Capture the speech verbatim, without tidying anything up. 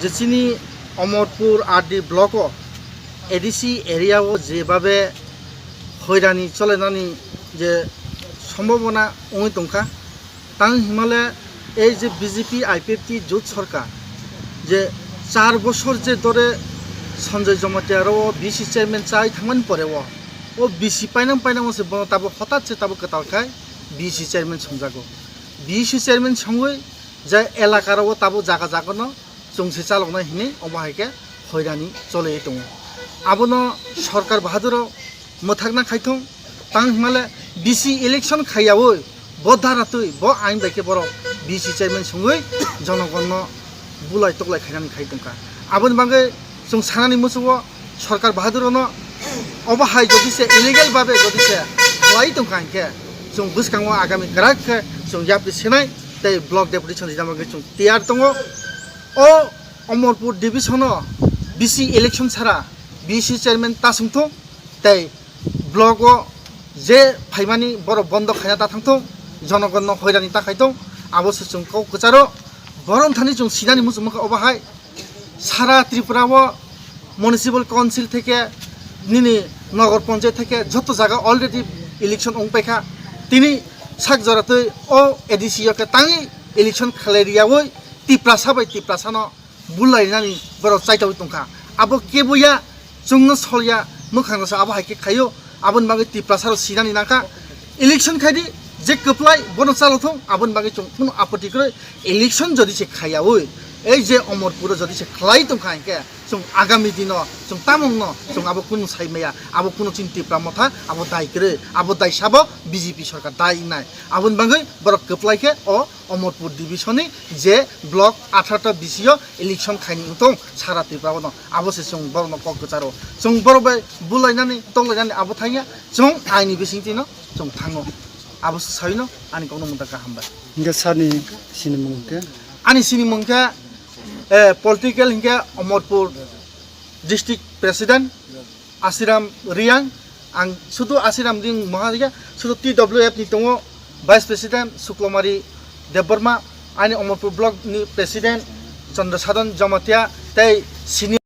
Je chini Omorpur R D block o A D C area o jebabe hoirani cholainani je sombhabona wngwi tongkha, tang himale ei je B J P I P F T jut sorkar je char bosor je dore Sanjoy Jamatia ro B C chairman chai thangmani pore o, o B C painang painang se bono tabo hotat se tabo kwtal khai B C chairman songjago. B C chairman songwi je elaka ro tabo jaga jaga no chwngse chaloknai hinwi omo hai khe hoirani choliwi tongo. Abono sorkar bahaduro mwthakna khaithung, tang himale B C election khaiyawi bo dara twi bo ain bai khe borok B C chairman songwi jonogonno bulai toklai khainani khai tongkha. Aboni bagwi chwng sanani muchungo sorkar bahadurno obo hai jodi se illegal babe jodi se khlai tongkha hinkhe chwng bwskango agami kwrak khe chwng yapri senai tei block deputation rina bagwi chwng tiyar tongo. O Omorpur division o B C election sara B C chairman ta songthung tei block o je phaimani borok bondo khaina ta thangthung, jonogonno hoirani ta khaithung, abo se chwng kok kwcharo. Borok thani chwng sinani muchung mankha obo hai sara Tripura o municipal council theke nini nogor panchayat theke joto jaga already election wng paikha. Tini sak jora twi o A D C o khe tangwi election khalai riyawi Tiprasa bai Tiprasa no bulainani borok chaitawi tongkha. Abo keboya chwngno solya, mwkhangno se abo hai khe khaio. Aboni bagwi Tiprasa rok sinani nangkha. Election khaidi je kwplai bono chalothung, aboni bagwi chwng kunu apoti kwrwi. Election jodi se khaiyawi, ei je Omorpuro jodi se khlai tongkha hinkhe chwng agami dino chwng tamungno chwng abo kunu sai maya, abo kunu chini Tipra motha abo dai kwrwi, abo dai sabo B J P sorkar dai wngnai. Aboni bagwi borok kwplai khe o Omorpur division ni je block atharota B C o election khaini wngthung sara Tripura o no, abo se chwng borok no kok kwcharo. Chwng borok bai bulainani tonglainani abo thangya, chwng aini bisingtwi no chwng thango. Abo se sawi no ani kok no mwnta kaham bai. Hinkhe sani sinimung khe? Ani sinimung khe, eh, political hinkhe Omorpur district president Asiram Riang, ang sudu Asiram Riang maha ya, sudu T W F ni tongo vice president Suklomari Debbarma, ani Omorpur block ni president Chandra Sadhan Jamatia, tei senior